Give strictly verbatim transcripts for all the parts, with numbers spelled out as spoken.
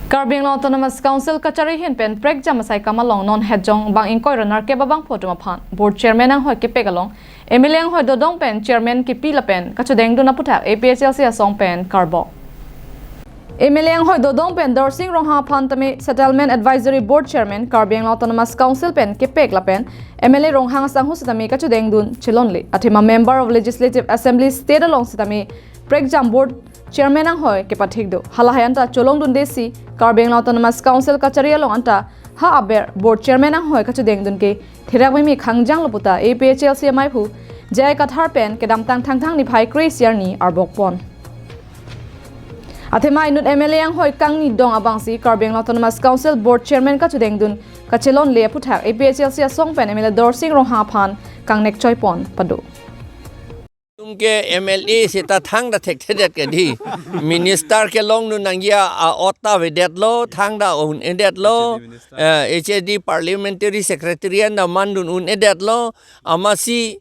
Karbi Anglong Autonomous Council kachari ahin pen prekjam asai kam along non hetjong bang ingkoi ra nerkep abangphu atum aphan Board Chairman anghoi kepek along M L A anghoi dodong pen Chairman kepi lapen kachudengdun aputhak A P H L C asong pen karbok. M L A anghoi dodong pen Dorsing Ronghang aphan tame Settlement Advisory Board Chairman Karbi Anglong Autonomous Council pen kepek lapen M L A Ronghang asangho sitame kachudengdun chelongle. Athema Member of Legislative Assembly State along sitame prekjam Board Chairman anghoi kepathik do. Halahai anta cholongdunde si Karbi Anglong Autonomous Council kachari along anta ha aber Board Chairman anghoi kachudengdun ke therak mimi khangjang lo puta A P H L C amaiphu J I Kathar pen kedamtang Thangthang niphai kre-isi arni arbok pon. Athema inut M L A anghoi kangni dong abangsi Karbi Anglong Autonomous Council Board Chairman kachudengdun kachelongle aputhak A P H L C asong pen M L A Dorsing Ronghang aphan kangnek choi pon pado. Atum ke M L A seta thangta thekthedet ke dei. Minister kelongdun nangji a-ot ta avedetlo, thangta un-edetlo, eh, H A D Parliamentary Secretary anta mandun un-edetlo, amatsi,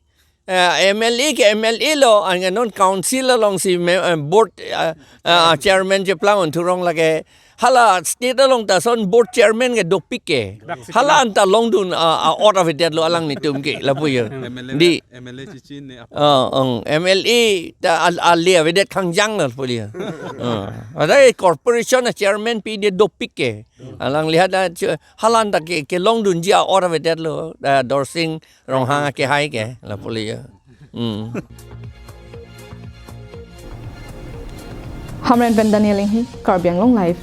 eh, M L A ke M L A lo, anke non council alongsi me-, eh, board, eh, eh, chairman cheplang un thurong lake. Hala state along ta ason board chairman ke dopik ke. Hala anta longdun, ah, ah, ot avedetlo alanglitum ke, lapu ya. M L A, dei. M L A chichi ne apa? Ah, ong, M L A ta al-, ale avedet khangjang lapu ya. Ah. Ada corporation a chairman pide dopik ke. Alangli hada chu-, hala anta ke, kelongdunji a-ot avedetlo, ah, Dorsing Ronghang akehai ke, lapu ya. Hmm. Hamren pen Daniel Inghi, Karbi Anglong Live.